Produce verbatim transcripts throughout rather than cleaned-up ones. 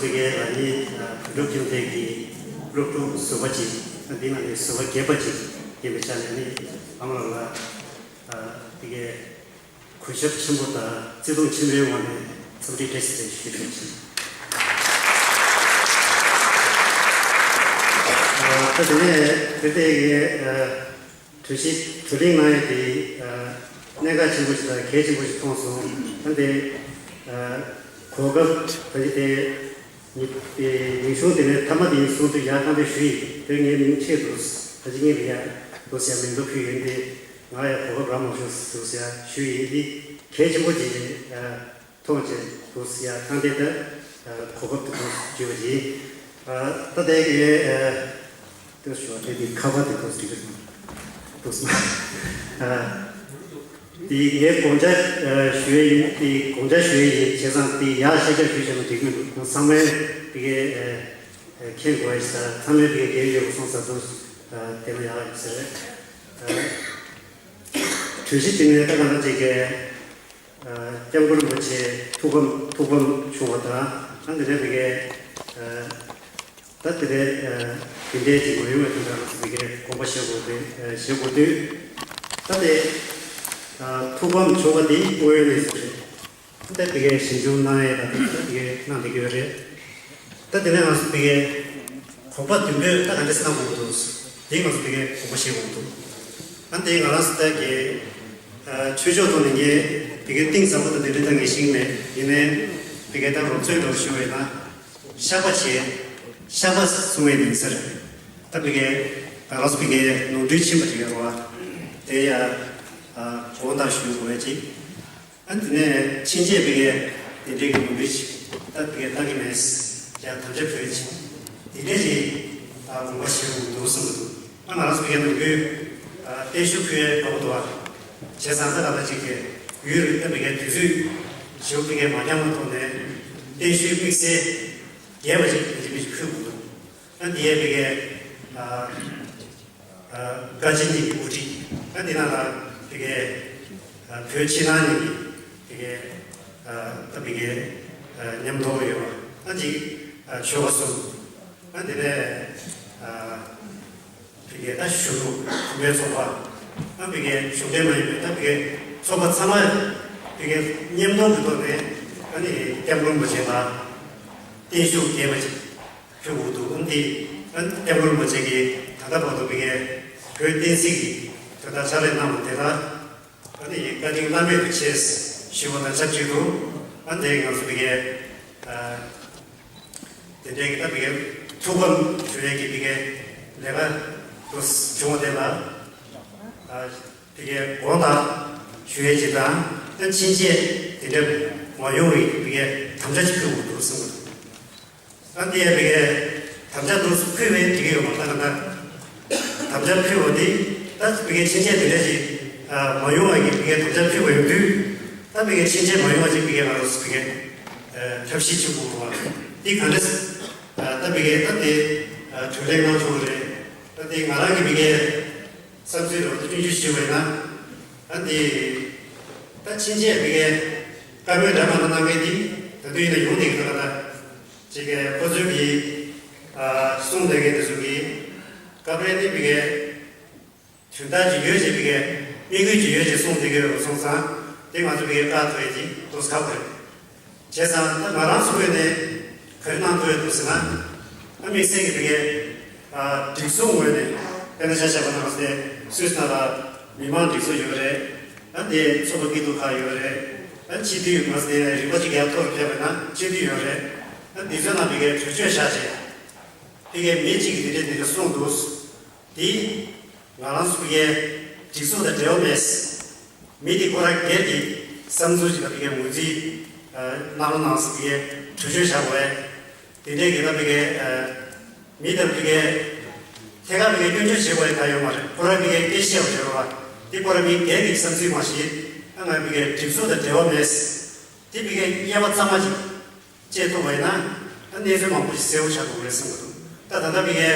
དེ་གའི་ང་ནི་བོད་ཕྲུག་ཁྱིམ་སྡེ་གི་སློབ་ཕྲུག་ཟུར་པ་ཅིག་འདི་ནང་ནས་ཟུར་པ་བརྒྱད་པ་ཅིག་ཡིན་པའི་ཆ་ནས་ནི་ཨ་མ་ལགས་ལ་དེ་གའི་གུས་ཞབས་ཆེན་པོ་དང་བརྩེ་དུང་ཆེན་པོའི་ངང་ནས་འཚམས་འདྲི་བཀྲ་ཤིས་བདེ་ལེགས་ཞུ་ཞུ་ཞུ། ད་དེ་ནས་དེ་ལྟའི་གི་གྲོས་གཞི་བགྲོ་གླེང་གནང་ཡས་དེ་གནད་འགག་ཆེན་པོ་ཞིག་དང་གལ་ཆེན་པོ་ཞིག་མཐོང་སོང་། ད་དེ་གོ་སྐབས་ད་ཅི་དེ་ཉི་དེ་ཉིན་གཞུང་དེ་ནས་མཐའ་མ་དེ་ཡིན་གསུང་དུས་ཡར་གཏམ་དཔེ་ཞུ་ཡིན། དེ་ངའི་མིང་ཆེད་དུ་ད་ཅི་ངེད་ལ་ཡ་དུ་ཟེར་མིང་དུ་ཕུལ་ཡིན་ཏེ། ང་ཡང་གོ་སྐབས་རག་མ་བྱུང་ཟེར་ཟེར་ཞུ་ཡིན། འདི་གལ་ཆེན་པོ་ཅིག་མཐོང་བྱས་འདུག་ཟེར་ཡ་ཐང་དེ་ལྟ་གོ་སྐབས་དེ་འདུག་ཞུ་བ་ཡིན། ད་ལྟའི་གི་ལྟོས་ཞུ་བ་དེ་འདི་ཁ་པར་དེ་འདུག་འགྲིག་གི་འདུག་འདི་ངས་དགོངས་འཆར་ཞུ་ཡ་ཡིན། འདི་དགོངས་འཆར་ཞུ་ཡ་ཡིན། བྱས་ཙང་འདི་ཡར་ཤེས་བྱ་ཞུས་བྱས་ན་འགྲིག་གི་འདུག་ཚང་མས་འདི་གའི་མཁྱེན་དགོས་ཡ་ཞིག་ཚང་མས་འདི་གའི་འགན་ཡོད་པ་སོང་ཙང་འདུག་དེ་ལ་ཡག་ཡོད་ཟེར། གྲོས་གཞི་དེ་ནས་ད་ག་ན་ཅིག་གི་སྐྱབས་མགོན་རིན་པོ་ཆེ་ཐུགས་ཕམ་ཐུགས་ཕམ་བྱུང་བ་དང་། ཨ་འདི་ནས་དེ་གའི་ད་དེ་རེད། དེ་འདྲའི་ཅིག་མ་ཡོང་བའི་དོན་དག་ལ་དེ་གའི་དགོངས་པ་བཞེས་དགོས་དུས་བཞེས་དགོས་དུས། ད་དེ་ཐུགས་ཕམ་བྱུང་བ་དེ་དངོས་ཡོད་གནས་ཚུལ་རེད། ད་དེ་གའི་ཞིབ་འཇུག་གནང་ཡས་ད་དེ་ད་དེ་གའི་གནང་བསྡད་ཀྱི་ཡོད་རེད། ད་དེ་ནས་ང་ཚོ་དེ་གའི་གོམ་པ་མདུན་སྤོས་ད་ག་འདྲས་གནང་དགོས་འདུག་དེ་ང་ཚོ་དེ་གའི་དགོངས་པ་བཞེས་དགོས་འདུག་ཨ་འདི་ང་རང་ཚོ་ད་གའི་ཆོས་ཕྱོགས་ཐོག་ནས་ངས་དེ་གའི་གཏིང་ཟབ་པོ་དང་དེ་འདྲས་ད་ངས་ཤེས་ཀྱི་མེད། ཡིན་ནའི་དེ་གའི་ད་རོབ་ཚོད་འདྲ་ཞུ་བས་ན་བཤགས་པ་བྱས། བཤགས་པ་གསུང་བའི་ཉིན་ཟེར། ད་དེ་གའི་ང་རང་ཚོ་དེ་གའི་ནོར་འཁྲུལ་ཕྱིན་པ་ཅིག་ཡོད་རེད་བ། དེ་ཡ་དགོངས་དག་ཞུ་དགོས་ཡ་ཅིག་ཨ་དེ་ནས་ཕྱིན་ཆད་དེ་གའི་དེ་འདྲའི་གི་ནོར་འཁྲུལ་ཅིག་ད་དེ་གའི་ལྟ་གི་མེད། ཡ་དམ་བཅའ་ཕུལ་ཅིག་དེ་འདྲའི་ཅིག་དགོངས་པ་བཞེས་དགོས་འདུག་བསམ་གི་འདུག་ཨ་ང་རང་ཚོ་དེ་གའི་ནོར་འཁྲུལ་བརྟན་བཞུགས་ཕུལ་ཡས་དགའ་པོ་འདུག་ཨ། བྱས་ཙང་ད་ད་ལྟ་ཅིག་གི་ཡུལ་རིག་ད་དེ་གའི་དུས་ཚོད་ཞེ་པོ་དེ་གའི་མ་འགྱངས་པའི་ཐོག་ནས་བརྟན་བཞུགས་དམིགས་བསལ་རྒྱས་པ་ཅིག་དེ་འདྲའི་མི་ཞིག་ཕུལ་དགོས་འདུག་ཨ་འདི་ཡས་དེ་གའི་བཀའ་སྤྱི་གཉིས་ཀྱི་དབུ་ཁྲིད། ཨ་འདི་ནང་ལ་དེ་གའི་བོད་ཕྱི་ནང་གཉིས་ཀྱི་དེ་གའི་ད་དེ་གའི་མཉམ་དུ་ཡོད་པ། ཨ་ཅིག་ཆོལ་ཁ་གསུམ། ཨ་འདི་ནས་དེ་གའི་ད་གཞོན་ནུ་བུད་མེད་ཚོགས་པ། ཨ་དེ་གའི་གཞུང་འབྲེལ་མ་ཡིན་པའི་ད་དེ་གའི་ཚོགས་པ་ཚང་མ་དེ་གའི་མཉམ་དུ་གི་ཐོག་ནས་ཨ་ནི་སྐྱབས་མགོན་རིན་པོ་ཆེ་ལ་བརྟན་བཞུགས་རྒྱས་པ་ཅིག་ཕུལ་དགོས་འདུག་ཨ་འདི་ཨ་སྐྱབས་མགོན་རིན་པོ་ཆེ་གིས་ད་ལྟ་བར་དུ་དེ་གའི་བོད་བསྟན་སྲིད་ཀྱི་དོན་དག་ཕྱག་ལས་གནང་བ་དེ་དག་ཨ་ནི་བཀའ་དྲིན་བླ་མེད་དུ་ཆེ་ཞུ་བ་དང་ཆབས་ཅིག་ཏུ། ཨ་འདི་ང་ཚོ་དེ་གའི་དེ་འདྲའི་གི་ད་དེ་གའི་ཐུགས་ཕམ་ཞུ་ཡས་ཀྱི་དེ་གའི་ལས་ཀ་དུ་བྱུང་བ་དེ་ལ་དེ་གའི་དགོངས་དག་ཞུ་ཡས་ཅིག་དང་། ད་ཕྱིན་ཆད་དེ་འདྲ་མ་ཡོང་བའི་དེ་གའི་དམ་བཅའ་ཅིག་ཕུལ་དགོས་འདུག་བསམ་གི་འདུག་ཨ་འདི་ཡང་དེ་གའི་དམ་བཅའ་འདུག་ཕུལ་བའི་འགྲིག་གི་ཡོད་མ་རེད། ད་ག་ད་དམ་བཅའ་ཕུལ་བ་འདི་ད་དེ་གའི་ཕྱིན་ཆད་དེ་འདྲ་ཞིག་མ་ཡོང་བ་གི་དེ་གའི་དམ་བཅའ་ཕུལ་བ་ཡོང་དུས། ད་དེ་གའི་ཕྱིན་ཆད་མ་ཡོང་བ་ཅིག་དེ་གའི་ང་རང་ཚོ་དེ་གའི་ཐབས་ཤེས་བྱེད་དགོས་པ་འདི་ག་འདྲ་ད་དེ་གའི་ད་དེ་གྲོས་གླེང་གནང་ཆོག་གི་རེད། ད་དེ་ང་རང་གི་དེ་གའི་བསམ་ཚུལ་རོགས་ད་སྐྱོན་བརྗོད་ཞུས་པ་ཡིན་ན། ཨ་འདི་ད་ཕྱིན་ཆད་དེ་གའི་བཀའ་མོལ་འདྲ་མི་འདྲ་གནང་མཁན་འདི་ད་དུང་ཡིན་ན་ཡོང་བསྡད་ཀྱི་འདུག་ག་ད། ཅིག་གི་ཁོ་ཚོས་ཀྱིས་གསུངས་བསྡད་མཁན་དེ་ཚོ་གིས་སྐབས་རེ་ནི་མི་གའི་དོན་དག་ཅིག་ཡོད་ཅེས་མི་གའི་དམིགས་ཡུལ་ཅིག་ཡོད་ཅེས་གསུངས་བསྡད་ཀྱི་ཡོད་པ་སོང་ཙང་། དེ་ང་ཚོ་མི་གའི་བཀག་ཐུབ་ཡས་ཅིག་ཏོག་ཙམ་ཁག་པོ་རེད། བྱས་ཙང་ད་ང་རང་ཚོ་ངོས་ནས་ག་རེ་གནང་ཐུབ་ཡོད་འདུག་ཟེར་ན། ད་དམིགས་བསལ་གྱི་མི་གའི་སྒྲིག་འཛུགས་ངོས་ནས་དཔེར་ན་ཆ་བཞག་པ་ན་ང་ཚོ་སུད་སི་ནང་ལ་མི་མང་སྒྲིག་འཛུགས་ཡོད་རེད། ད་དེ་ཚོགས་པ་སྐྱིད་སྡུག་ཁག་ཡོད་རེད། ད་སྤྱི་འཐུས་ང་ཚོ་དེ་རིམ་པ་གཅིག་ཡར་མཐོ་རུ་ཕེབས་པ་ན་སྤྱི་འཐུས་ཡོད་རེད། ད་འདི་ཚོའི་ནང་མི་གའི་གྲོས་ཆོད་བཞག་བྱས། མི་གའི་མི་གཅིག་གིས་འདི་འདྲས་འདི་འདྲས་གསུངས་འདུག་འདི་ང་རང་ཚོ་མི་གའི་སྒྲིག་འཛུགས་དང་འབྲེལ་བ་མེད། མི་འདི་ཁོ་རང་སྒེར་གྱི་བསམ་ཚུལ་ཅིག་དང་མི་གའི་ངོས་འཛིན་གནང་རོགས་གནང་ཟེར་མི་གའི་གྲོས་ཆོད་བཞག་དགོས། དེ་འདྲའི་གི་ད་མི་གའི་མི་དང་མི་གའི་ཐད་ཀར་མི་གའི་སྐྱོན་བརྗོད་བྱེད་དགོས་ཡ་ད་ཡོད་མ་རེད། ཁོ་རང་མི་གའི་སྐད་ཆ་བཤད་པ་རེད་བ། འདི་ཁོ་རང་མི་སྒེར་གྱི་བསམ་ཚུལ་མ་གཞི། ཨ་ང་མི་གའི་སྒྲིག་འཛུགས་དང་འབྲེལ་བ་མེད། འདི་མི་གའི་དབྱེ་བ་གཙང་མ་ཅིག་བཅད་ཐུབ་པ་ཡིན་ན། ད་གནས་ཚུལ་མང་པོ་ཞིག་གསལ་པོ་ཆགས་ཐུབ་ཀྱི་རེད་བསམ་གྱི་འདུག་ད་ད་ལྟ་མི་གའི་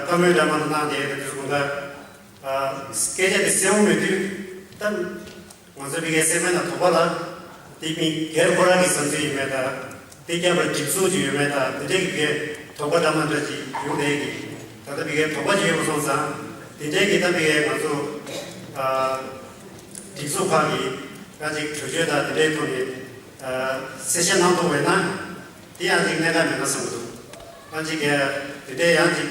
བཀའ་མོལ་འདྲ་མི་འདྲ་གནང་བསྡད་དེ་ཚོ་གང་ག་སྐད་ཆ་དེ་གསལ་པོ་མེད་དུས། ད་ང་ཚོ་མི་གའི་སེམས་པའི་ནང་དོགས་པ་ལ། དེ་མི་སྒེར་ཁོ་རང་གི་བསམ་ཚུལ་ཡིན་མེད་ད། དེ་རྒྱབ་ལ་སྒྲིག་འཛུགས་ཅིག་ཡོད་མེད་དང་དེ་འདྲའི་གི་དོགས་པ་འདྲ་མ་འདྲ་ཅིག་ཡོང་བསྡད་ཀྱི། ད་ལྟ་བི་གའི་དོགས་པ་ཅིག་ཡོད་པ་སོང་ཙང་དེ་འདྲའི་གི་ད་བི་གའི་ང་ཚོ་ཨ་སྒྲིག་འཛུགས་ཁག་གིས་ཡང་ཅིག་གྲོས་ཆོད་དང་དེ་འདྲའི་ཐོག་ནས་ཨ་གསལ་བཤད་གནང་ཐུབ་པ་ཡིན་ན་དེ་ཡང་ཅིག་གནད་འགག་མེད་ན་བསམ་གྱི་འདུག་ཡང་ཅིག་གི་དེ་འདྲའི་ཡང་ཅིག་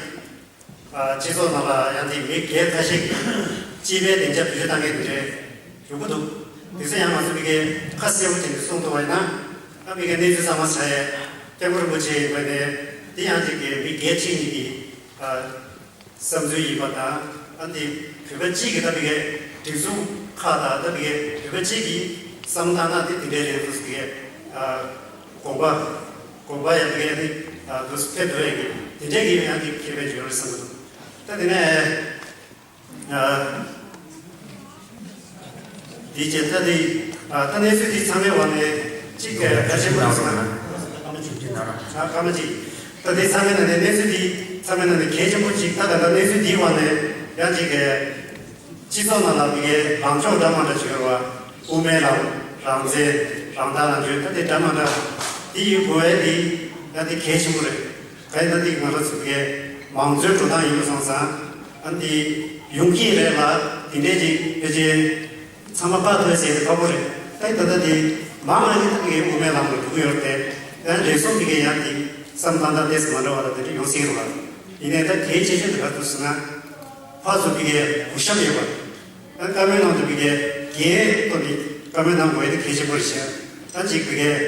ཨ་སྤྱི་ཚོགས་ནང་ལ་ཡང་དེ་མི་སྒེར་ཁ་ཤས་ཀྱིས་སྤྱི་པའི་བདེ་འཇགས་བེད་སྤྱོད་བཏང་མཁན་དེ་འདྲའི་ཡོང་གི་འདུག་དེ་ཚོ་ཡང་ང་ཚོ་མི་སྒེར་ཁ་གསལ་པོ་བྱས་ནས་གསུངས་ཐུབ་པ་ཡིན་ན་ཨ་མི་སྒེར་གནས་ཚུལ་གཙང་མ་ཆགས་ཡས། སྐྱབས་མགོན་རིན་པོ་ཆེ་ཡིན་པ་ནས་དེ་ཡང་ཅིག་གི་མི་སྒེར་གཅིག་གཉིས་ཀྱི་ཨ་བསམ་ཚུལ་ཡིན་པ་དང་ཨ་དེ་བོད་པ་གཅིག་གི་ད་མི་སྒེར་སྒྲིག་འཛུགས་ཁག་དང་ད་མི་སྒེར་བོད་པ་གཅིག་གིས་བསམ་བཏང་ན་དེ་དེ་འདྲའི་རེད་འདུག་ཟེར་གི་ཨ་དགོངས་པ། དགོངས་པ་ཡང་དེ་གའི་ནི་འདུག་ཕེབས་འགྲོ་ཡ་གི་དེ་འདྲའི་གི་ཡང་དེ་ཁེ་ཕན་ཡོད་རེད་བསམ་གི་འདུག་ད་དེ་ནས་དེའི་རྗེས་ད་དེ་ད་གནས་ཚུལ་དེ་ཚང་མའི་འོག་ནས་གཅིག་གལ་ཆེན་པོ་རེད་བསམ་ན། སྐར་མ་གཅིག་ད་དེ་ཚང་མའི་ནང་ནས་གནས་ཚུལ་དེ་ཚང་མའི་ནང་ནས་གལ་ཆེན་པོ་གཅིག་ད་ད་ལྟ་གནས་ཚུལ་དེའི་འོག་ནས་ཡང་གཅིག་གི་སྤྱི་ཚོགས་ནང་ལ་མི་སྒེར་ལངས་ཕྱོགས་འདྲ་མ་འདྲ་བྱུང་བ། དབུ་མའི་ལམ། རང་བཙན། རང་ཐག་རང་གཅོད་ད་དེ་འདྲ་མ་འདྲ་དེ་ཡོད་དགོས་པའི་དེ་ཡང་དེ་གལ་ཆེན་པོ་རེད། ག་ཡིན་ན་དེ་ང་རང་ཚོ་མི་སྒེར་མང་གཙོའི་འགྲོ་སྟངས་ཡིན་པ་སོང་ཙང་ཨ་ནི་དེ་ཡོང་གི་རེད་ལ་དེ་འདྲའི་ཅིག་ཕལ་ཆེར་ཚང་མ་བཀག་ཐུབ་ཟེར་དེ་ཁག་པོ་རེད། ད་ད་ལྟ་དེ་མང་ང་ཡིན་ད་མི་སྒེར་དབུ་མའི་ལམ་ལ་འགྲོ་གི་ཡོད་རེད་དེ། ཡང་རེ་ཟུང་མི་སྒེར་ཡང་དེ་བསམ་སྟངས་ད་ཏོག་ཙམ་མ་འདྲ་བ་ལ་དེ་འདྲ་ཡོང་སྲིད་རེད་བ། ཡིན་ནའི་ད་གལ་ཆེ་ཤོས་དེ་ག་རེ་འདུག་ཟེར་ན། ཕར་ཚུར་མི་སྒེར་གུས་ཞབས་ཡོད་པ། ཨ་བཀའ་མོལ་གནང་དུས་མི་སྒེར་འགན་ཐོག་ནས་བཀའ་མོལ་གནང་དགོས་ཡ་དེ་གལ་ཆེན་པོ་རེད་ཤག་ད་ཅིག་མི་སྒེར་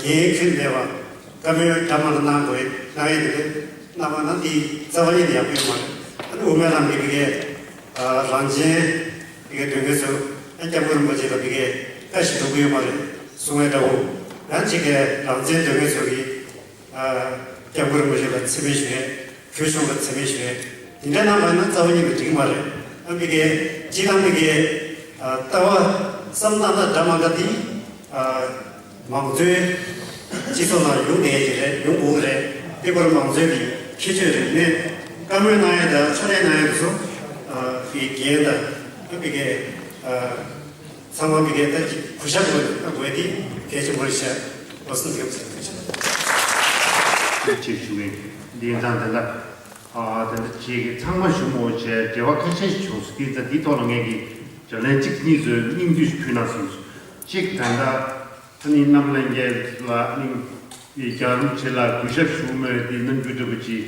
འགན་ཁུར་མེད་པ་བཀའ་མོལ་འདྲ་མ་འདྲ་གནང་དགོས་གནང་ཡ་དེ་གནང་བ་ན་དེ་རྩ་བ་ཉིད་ནས་ཡག་པོ་ཡོད་མ་རེད། ཨ་ནི་དབུ་མའི་ལམ་གྱི་མི་སྒེར་རང་བཙན་མི་སྒེར་དོན་གཉེར་ཚོ་ཨ་སྐྱབས་མགོན་རིན་པོ་ཆེ་ལ་མི་སྒེར་བཀའ་ཞིག་འགྲོ་གི་ཡོད་མ་རེད་གསུང་བའི་འདྲ་བོ། ཡང་ཅིག་གིས་རང་བཙན་དོན་གཉེར་ཚོ་གིས། སྐྱབས་མགོན་རིན་པོ་ཆེ་ལ་མཚན་སྨད་ཞུ་ཡས། བོད་གཞུང་ལ་མཚན་སྨད་ཞུ་ཡས། དེ་འདྲ་གནང་བ་ན་རྩ་བ་ཉིད་ནས་འགྲིག་མ་རེད། ཨ་མི་སྒེར་སྤྱི་བཏང་མི་སྒེར་ལྟ་བ་བསམ་སྟངས་དང་འདྲ་མ་འདྲ་དེ་མང་གཙོའི་སྤྱི་ཚོགས་ནང་ཡོང་བསྡད་ཀྱི་རེད། ཡོང་དགོས་ཀྱི་རེད། དེ་བར་མང་གཙོའི་གི་ཁྱད་ཆོས་རེད། ནས་བཀའ་མོལ་གནང་ཡས་དང་ཕྱག་ལས་གནང་ཡས་དེ་ཚོ་གི་འགན་དང་ཨ་མི་སྒེར། ཚང་མ་མི་སྒེར་ལྟར་གྱི་གུས་ཞབས་དགོས་ན་དགོས་དེ་གལ་ཆེན་པོ་རེད་ཤག་འོ་སོང་ཡོད་ཟེར་ཐུགས་རྗེ་ཆེ། ཐུགས་རྗེ་ཆེ་ཞུ་གི་ཡིན། དེ་ཡིན་ཙང་དེ་འདྲ་ཨ་དེ་འདྲ་བྱེད་ཀྱི་ཚང་མ་ཞུ་མོ་བྱས་འབྲེལ་བ་ཁ་ཤས་ཤིག་བྱུང་སོང་། དེ་ཡིན་ཙང་དེའི་ཐོག་ལ་ངས་ཀྱི་བརྗོད་ལན་གཅིག་གཉིས་ཚོའི་སྙིང་བསྡུས་ཤིག་ཕུལ་ན་བསམ་སོང་། གཅིག་ད་ལྟ་ཨ་ནི་རྣམ་གླིང་རྒྱལ་ལ་ཨ་ནི་རྒྱལ་རབས་ཆེ་ལ་གུས་ཞབས་ཞུ་མོ་དེ་རྣམ་འགྱུར་འདྲ་པོ་ཅིག་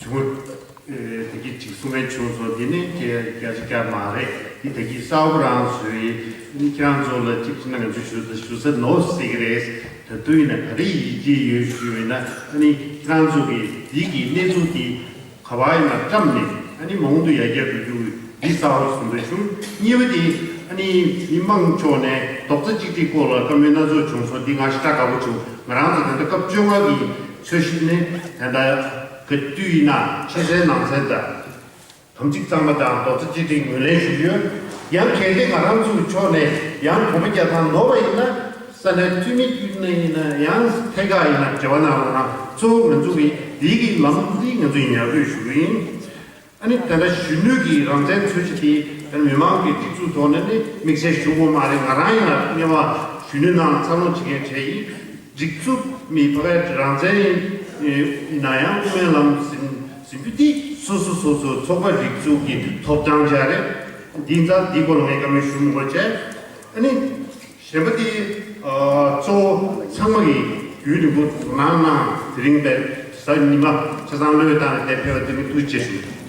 བྱུང་། ཨེ་དེ་གི་ཅིག་གསུང་མཁན་བྱུང་སོང་། དེ་ནི་དེ་བརྒྱ་ཆ་བརྒྱ་མ་རེད། དེ་དེ་གི་གསར་པ་རང་བཟོས་ཡིན། ཁྱེད་རང་ཚོ་ལ་ཅིག་ཕྱིན་ན་ང་ཚོས་ཞུ་ས་ཞུ་ས་ནོར་སྲིད་ཀྱི་རེད། ད་དུང་ཡིན་ན་ག་རེ་ཡིད་ཆེས་ཡོད་ཞུས་ཡོད་ན། ཨ་ནི་ཁྱེད་རང་ཚོ་གི་འདི་གི་གནས་ཚུལ་དེ་ག་བ་ཡིན་ན་བཀྲམ་ནས་ཨ་ནི་མང་དུ་ཡར་རྒྱས་འགྲོ་རྒྱུ་འདི་གསར་པ་བཟོ་འདོད་བྱུང་། གཉིས་པ་དེ་ཨ་ནི་མི་མང་ཕྱོགས་ནས་རྡོག་རྩ་གཅིག་སྒྲིལ་སྐོར་ལ་བཀའ་མོལ་སྣ་ཚོགས་བྱུང་སོང་། འདི་ང་ཞེ་དྲག་དགའ་པོ་བྱུང་། ང་རང་ཚོ་ད་ལྟ་སྐབས་བཅོ་ལྔ་གི་འཚོལ་ཞིབ་ནི་ད་ལྟ་ག་དུས་ཡིན་ན་ཕྱི་གསལ་ནང་གསལ་དང་། དམ་ཚིག་གཙང་མ་དང་རྡོག་རྩ་གཅིག་སྒྲིལ་ངོས་ལེན་ཞུ་གི་ཡོད། ཡང་གལ་ཏེ་ང་རང་ཚོའི་ཕྱོགས་ནས་ཡང་གོམ་པ་རྒྱག་སྟངས་ནོར་བ་ཡིན་ན། ས་གནས་འཐུས་མི་བརྒྱུད་ནས་ཡིན་ན་ཡང་ཐད་ཀར་ཡིན་ན་འབྲེལ་བ་གནང་རོགས་གནང་། གཙོ་བོ་ང་ཚོ་གི་འདི་གི་ལམ་འདི་ང་ཚོས་ཡར་རྒྱས་ཞུ་གི་ཡིན། ཨ་ནི་ད་ལྟ་གཞོན་ནུ་གི་རང་བཙན་འཚོལ་ཞིབ་དེ་ད་ལྟ་མི་མང་གི་སྒྲིག་འཛུགས་ཐོག་ནས་ནི་དམིགས་བསལ་ཞུ་དགོས་མ་རེད། ང་རང་ཡིན་ན་སྔོན་མ་གཞོན་ནུ་ནང་འཚར་ལོངས་བྱེད་མཁན་གྲས་ཡིན། སྒྲིག་འཛུགས་མི་ཕ་གའི་རང་བཙན་ཡིན་ན་ཡང་དབུ་མའི་ལམ་ཟིན་ཟིན་རྒྱུ་དེ་སོ་སོ་སོ་སོ་ཚོགས་པ་སྒྲིག་འཛུགས་ཀྱི་ཐོབ་ཐང་ཅིག་རེད། འདི་ཙང་འདི་སྐོར་ལ་ངས་བཀའ་མོལ་ཞུ་མི་དགོས་བྱས། ཨ་ནི་གཞན་པ་དེ་གཙོ་བོ་ཚང་མ་གི་རྒྱུན་རིང་པོ་ནང་ནང་དེ་རིང་པའི་གཟའ་ཉི་མ་ཆ་ཚང་བློས་བཏང་ནས་དེ་ཕེབས་པ་དེ་ནི་ཐུགས་རྗེ་ཆེ་ཞུ།